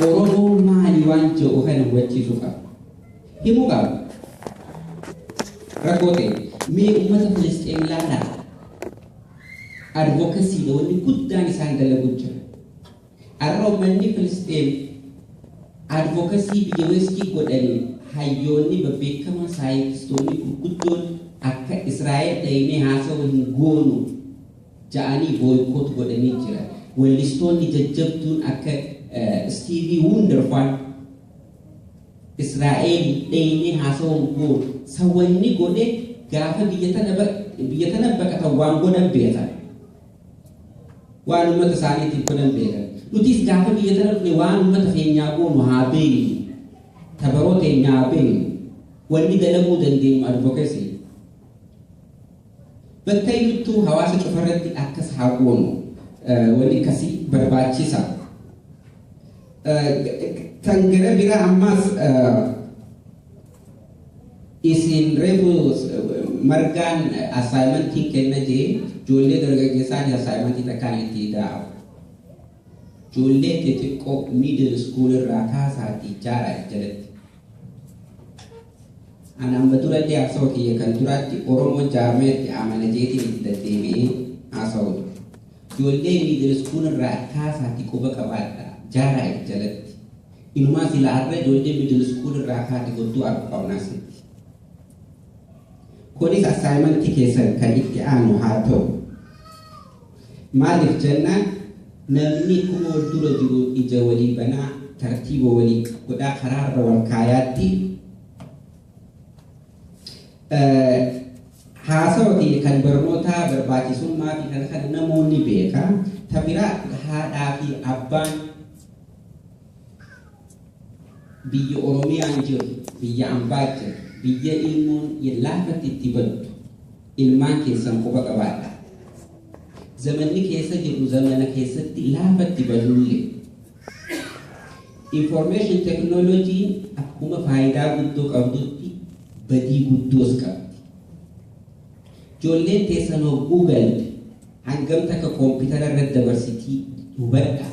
Oromoon maali waan jedhu kana hubachiisuu qaba. Himuu qaba. Rakkoo ta'e mee uummata Filisxeem ilaalaa. Advocacy wanni guddaan isaan dalagu jira. Har'a uummanni Filisxeem advocacy biyya Westii godhanii hayyoonni babbeekamaa, saayintistoonni gurguddoon akka Israa'el dhayinee haasawaa hin goonu ja'anii boycott godhanii jira. Weellistoonni jajjabduun akka Stevie Wonder faan Israa'el dhayinee haasawaa hin goonu. Sawanni godhe gaafa biyya tana baqatan waan godhan beekan. Waan uummata isaaniitiif godhan beekan. Nutis gaafa biyya tana dhufne waan uummata keenyaa goonu haa beeknu. Tabaroo teenyaa haa beeknu. Wanni dalaguu dandeenyu advocacy. Bakka iyyuttuu hawaasa cufarratti akkas haa goonu. Wanni akkasii barbaachisa. Kan gara biraa ammaas isin reefu margaan assignmentiin kenna jee, ijoollee dargaggeessaan assignmentii takkaan itti daa'u. Ijoollee xixiqqoo middle school irraa kaasaatii jaaraa jalatti. Ani amma durallee haasawaa kiyya kan duraatti Oromoo jaarmeetti amana jeetiin itti deddeebi'ee haasawudha. Ijoollee middle school irraa kaasaatii quba qabaadha jaaraa jalatti. Inumaa sila har'a ijoollee middle school irraa kaate godduu argu qabna asitti. Kunis assignmentii keessan kan itti aanu haa ta'u. Maaliif jennaan, namni kuma wal dura jiru ija walii banaa, tartiiba walii godhaa, karaarra wal kaayaatti. Haasawa kiyya kan barnootaa barbaachisummaa fi kana kana namoonni beeka. Ta biraa, haadhaa fi abbaan biyya Oromiyaan jiru, biyya ambaa jiru, biyya ilmoon laafatti itti baddu, ilmaan keessan quba qabaadha. Zamanni keessa jirru zamana keessatti laafatti badullee. Information technology akkuma faayidaa guddoo qabdutti badii guddoos qabdi. Ijoolleen teessan hogguu galte hangam takka koompitara irratti dabarsitii hubadha.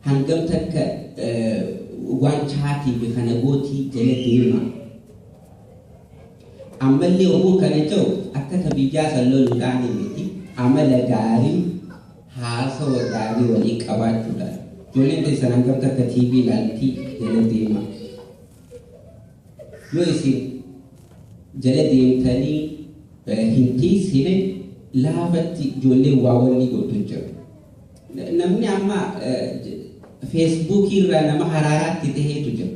Hangam takka waan chatii fi kana gootii jala deema. Ammallee hogguu kana jiru akka ta biyyaa san loluudhaan miti, amala gaarii, haasawa gaarii walii qabaachuudhaan. Ijoolleen teessan hangam takka TV ilaaltii jala deema. Yoo isin jala deemtanii hin tiisine, laafatti ijoolleen waa wanni gootu jiru. Namni amma Facebookii irraa nama haraaraatti taheetu jira.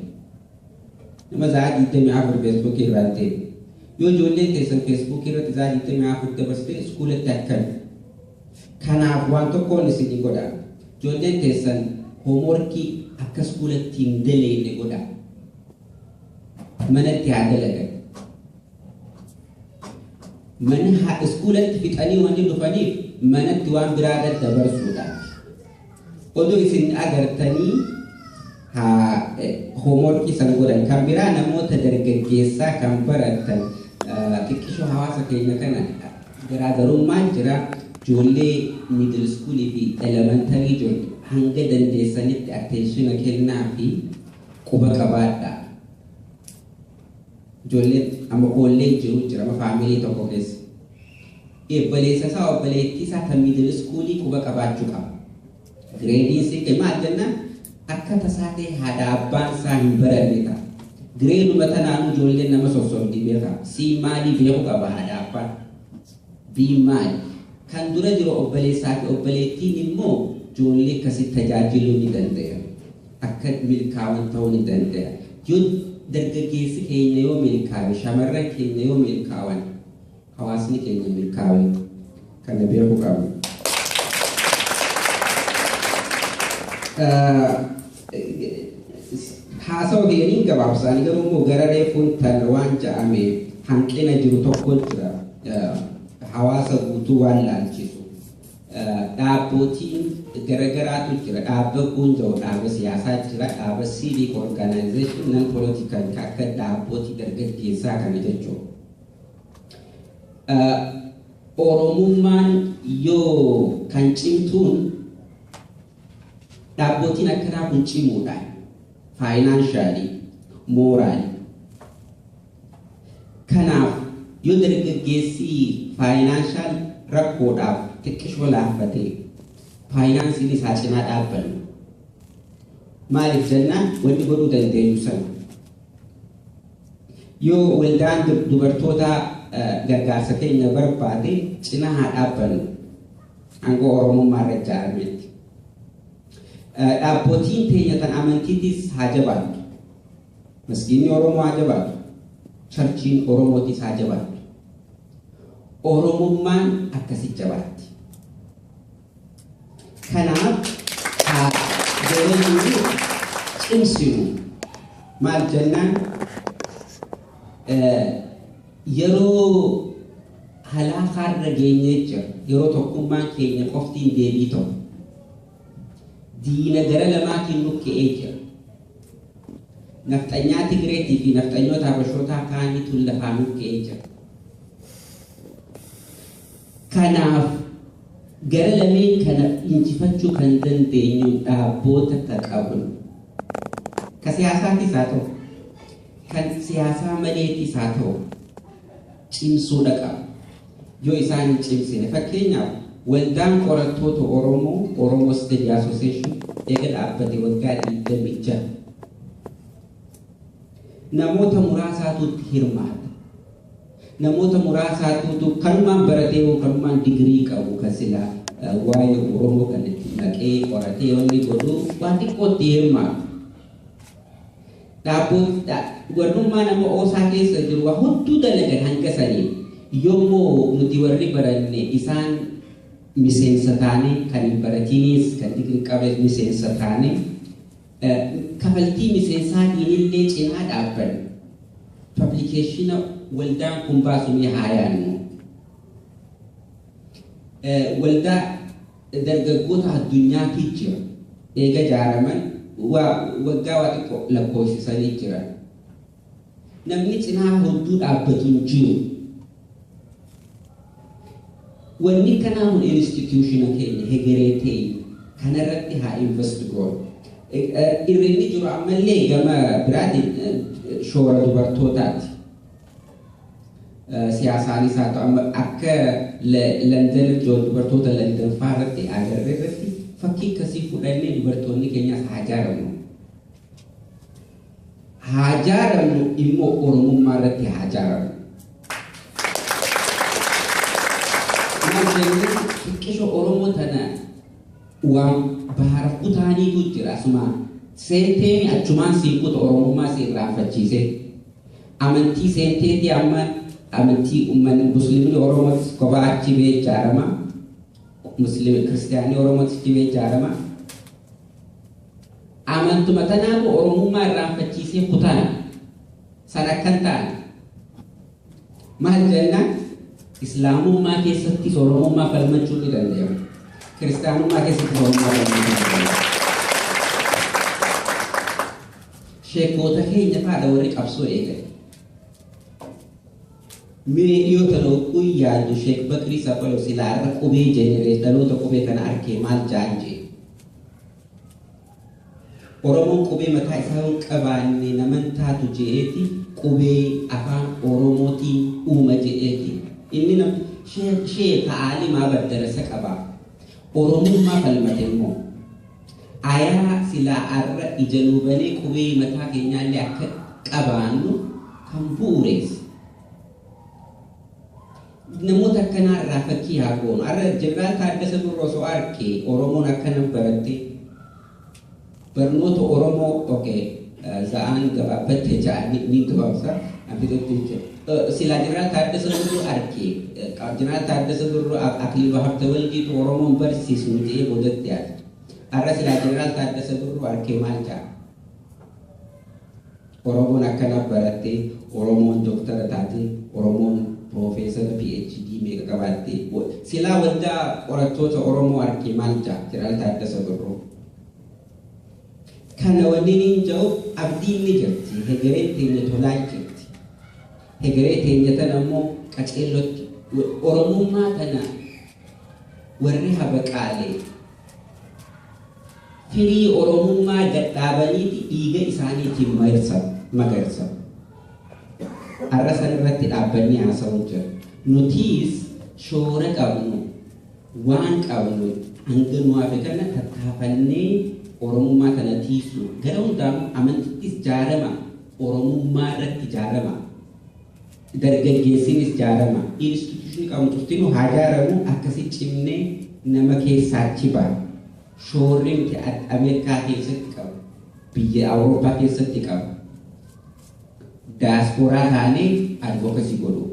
Nama sa'a 24 Facebookii irraa ta'e. Yoo ijoolleen teessan Facebookii irratti sa'a 24 dabarsite, iskuulatti akkami? Kanaaf waan tokkoon isinii godha. Ijoolleen teessan homeworkii akka iskuulatti hin daleenne godha. Manatti haa dalagan. Mana iskuulatti fixanii wanni dhufaniif manatti waan biraa daddabarsuudhaaf. Odoo isin agartanii haa homeworkii san godhan. Kan biraa, namoota dargaggeessaa kan baratan xiqqishoo hawaasa keenya kana garaagarummaan jira. Ijoollee middle schoolii fi elementary jirtu hanga dandeessanitti attention kennaa fi quba qabaadha. Ijoolleen amma koollee jiru jira, amma family tokko keessa. Obboleessa isaa, obboleettii isaa kan middle schoolii quba qabaachuu qaba. Gradeiin si maal jennaan, akka tasaa ta'e haadha abbaan isaa hin baranne ta'a. Gradeuma tanaanuu ijoolleen nama sossobdii beeka. C maalii beeku qaba haadha abbaan. B maali? Kan dura jiru obboleessaa fi obboleettiin immoo ijoollee akkasitti tajaajiluu ni danda'a. Akka milkaa'an ta'uu ni danda'a. Yoo dargaggeessi keenya yoo milkaa'e, shamarran keenya yoo milkaa'an, hawaasni keenya milkaa'e, kana beekuu qabna. Haasawa kiyyaniin gabaabsaanii, garuu immoo gara reefuun tan waan ja'ame hanqina jiru tokko jira. Hawaasa guutuu waan laalchisu. Dhaabbootiin garagaraatu jira. Dhaabba kun jiru dhaaba siyaasaa jira. Dhaaba civic organization, non political, akka dhaabbootii dargaggeessaa kana jechuudha. Oromummaan yoo kan cimtuun Dhaabbotiin akkanaa kun cimuudhaan financially, morally. Kanaaf yoo dargaggeessi financial rakkoodhaaf xiqqishoo laaffatee, faayinaansiin isaa cinaa dhaabbannu. Maaliif jennaan, wanni godhuu dandeenyu sana. Yoo waldaan dubartoota gargaarsa keenya barbaade, cinaa haa dhaabbannu. Aangoo Oromummaa irra ijaarametti. Dhaabbotiin teenya tan amantiitis haa jabaattu. Masgiinni Oromoo haa jabaatu. Churchiin Oromootis haa jabaattu. Oromummaan akkasi jabaatti. Kanaaf haa jabaannu, cimsinu. Maal jennaan, yeroo halaakaarra geenyee jira. Yeroo tokkummaan keenya qoftiin deebii ta'u. Diina gara lamaatiin nukka'ee jira. Nafxanyaa Tigireetii fi nafxanyoota Habashootaa kaanitu lafaa nukka'ee jira. Kanaaf gara lameen kana injifachuu kan dandeenyu dhaabboota ka qabnu. Ka siyaasaatis haa ta'u, kan siyaasaa maleetis haa ta'u, cimsuudha qaba. Yoo isaan hin cimsine, fakkeenyaaf waldaan qorattoota Oromoo, Oromo Study Association, eega dhaabbate waggaa 26. Namoota muraasaatu itti hirmaata. Namoota muraasaatu kanumaan baratee, kanumaan digirii qabu, kan silaa waa'ee Oromoo kan itti naqee qoratee wanni godhu waan xiqqootti hirmaatu. Dhaabboota warrummaa nama oosaa keessa jiru waa hedduu dalagan hanga sanii. Yommuu nuti warri baranne isaan miseensa taane, kan hin baratiinis kan digirii qabes miseensa taane, kafaltii miseensaatiin illee cinaa dhaabbanne, publication waldaan kun baasu ni haa yaannu. Waldaa dargaggoota addunyaatti jira. Eega jaaraman waggaa waa xiqqoo lakkoofsisanii jiran. Namni cinaa hedduu dhaabbatu hin jiru. Wanni kanaa kun institution keenya, hegeree teenya kanarratti haa invest goonu. Irrinni jiru ammallee gama biraatiin shoora dubartootaati. Siyaasaanis haa ta'u, amma akka London dubartoota London fa'aa irratti agarre irratti fakkii akkasii fudhannee dubartoonni keenyas haa jaaramnu. Haa jaaramnu immoo Oromummaa irratti haa jaaramnu. Maal jennaan, xiqqisho Oromoo tana waan bahara kutaaniitu jira, asuma seenteeni achumaan siin kuta, Oromummaa si irraanfachiise. Amantii seenteetii amma amantii uummanni Musliimni Oromootis kophaa achi bee ijaarama. Musliimi Kiristiyaanni Oromootis achi bee ijaarama. Amantuma tanaatu Oromummaa irraanfachiisee kutaan san akkan ta'an. Maal jennaan, Islaamummaa keessattis Oromummaa falmachuu ni danda'ama. Kiristaanummaa keessattis Oromummaa falmachuu ni danda'ama. Sheekota keenya faadha warri qabsoo eegale. Mee dhiyoo tana hogguu yaaddu, Sheek Bakrii Safaloo silaa irra qubee generate dhaloota qubee kana arkee maal jaan jee. Oromoon qubee mataa isaa yoo qabaanne naman taatu je'eeti, qubee afaan Oromootiin uuma je'eeti. Inni nam sheeka aalimaa baddarasa qabaa. Oromummaa falmate immoo. Ayaa silaa arra ija nuu banee qubee mataa keenyaallee akka qabaannu kan bu'uureesse. Namoota akkanaa irraa fakkii haa goonu. Arra Jeneraal Taaddasa Birroo osoo arke, Oromoon akkana baratte, barnoota Oromoo, okay, za'aan gabaabbatte ja'a, ni gabaabsa afixutti jechuudha. Silaa Jeneraal Taaddasa Birroo arke, Jeneraal Taaddasa Birroo Akiliiluu Habtawaldiitu Oromoon barsiisnu jedhee boodatti yaada. Arra silaa Jeneraal Taaddasa Birroo arkee maal ja'a? Oromoon akkana baratte, Oromoon doktara taate, Oromoon piroofeesara PhD meeqa qabaatte. Silaa waldaa qorattoota Oromoo arkee maal ja'a Jeneraal Taaddasa Birroo? Kana wanni niin ja'u, abdiin ni jirti. Hegereen teenya tolaa jirti. Hegeree teenya tana immoo qaceellotti Oromummaa tana warri habaqaalee Firii Oromummaa gadhaabaniiti dhiiga isaaniitiin magarsan. Har'a san irratti dhaabbannee haasa'uu jira. Nutiis shoora qabnu, waan qabnu hanga nu hafe kana tattaafannee Oromummaa kana tiisu gara hundaanuu, amantittis jaarama, Oromummaa irratti jaarama, dargaggeessinis jaarama, institution qabnu cuftinuu haa jaaramu. Akkasi cimnee nama keessaa achi ba'a. Shoorri nuti Ameerikaa keessatti qabu, biyya Awurooppaa keessatti qabu, daasporaa taanee advocacy godhu,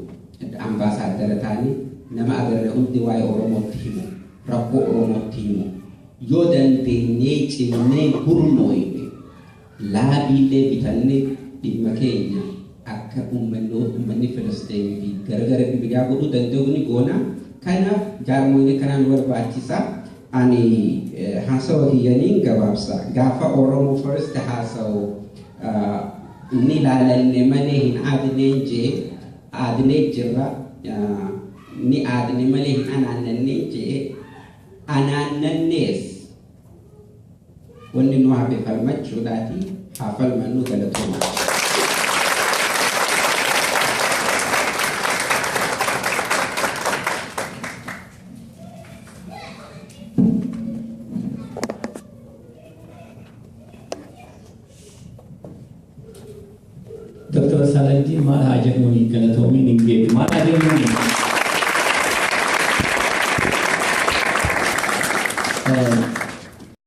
ambaasaadara taanee nama agarre hundi waa'ee Oromootti himu, rakkoo Oromootti himu. Yoo dandeenyee cimnee gurmooyne, laabiillee bitannee dhimma keenya akka uummanni Filisxeemii fi garagara biyyaa godhuu danda'u ni goona. Kanaaf jaarmoonni kanaan barbaachisa. Ani haasawa kiyyaniin gabaabsa. Gaafa Oromo First haasawu ni ilaalanne malee hin aadneen jee, aadnee jirra. Ni aadne malee hin anaannanneen jee, anaannannees. Wanni nu hafe falmachuudhaati, haa falmannu. Galatooma. Dr. Saladin, maal haa jennuuni? Galatoomiin hin geetu. Maal haa jennuuni?